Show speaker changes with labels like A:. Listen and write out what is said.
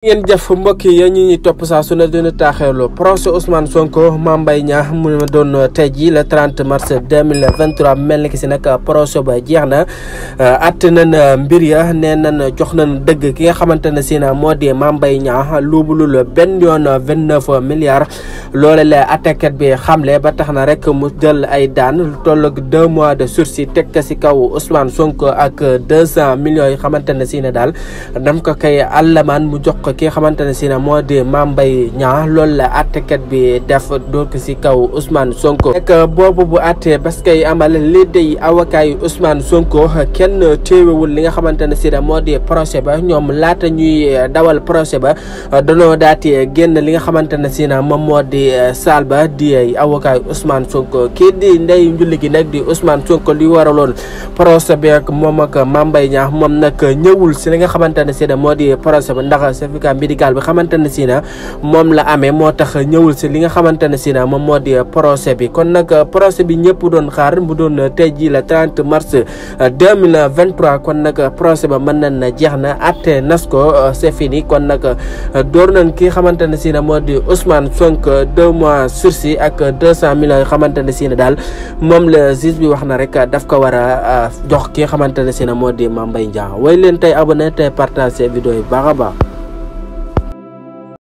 A: ngeen jëf mbokk yi ñu ñi topp saa su ne dina taaxeelu procès Ousmane Sonko Mame Mbaye Niang mu doon tey jii le 30 mars 2023 mel ni ki si nag procès ba jeex na atte nañ mbir ya nee nañ jox nañ dëgg ki nga xamante ne si na moo di Mame Mbaye Niang luubulul benn yoon 29 milliards loole la attaquet bi xamle ba tax na rek mu jël ay daan lu toll ak 2 mois de sursis teg si kaw Ousmane Sonko ak 200 millions yi xamante ne si ne daal dam ko kay àllamaan mu jox ki nga xamante ne si na moo di Mame Mbaye Niang loolu la attekat bi def door ko si kaw Ousmane Sonko nekk boobu bu attee parce que amal lii day avocat yi Ousmane Sonko kenn téewewul li nga xamante ne si na moo di procès ba ñoom laata ñuy dawal procès ba danoo daati génn li nga xamante ne si na moom moo di saal ba di avocat yi Ousmane Sonko kii di ndey njulli gi nag di Ousmane Sonko li waraloon procès bi ak moom ak Mame Mbaye Niang moom nag ñëwul si li nga xamante ne si na moo di procès ba ndax certificat médical bi xamante ne si na moom la amee moo tax ñëwul si li nga xamante ne si na moom moo di procès bi kon nag procès bi ñëpp doon xaar mu doon tey jii le 30 mars 2023 kon nag procès ba mën nañ na jeex na atte nas ko c'est fini kon nag door nañ ki nga xamante ne si na moo di Ousmane Sonko 2 mois sursis ak 200 millions yi xamante ne si na daal moom la juge bi wax na rek daf ko war a jox ki nga xamante ne si na moo di Mame Mbaye Niang way leen tey abonné tey partagé vidéo yi baax a baax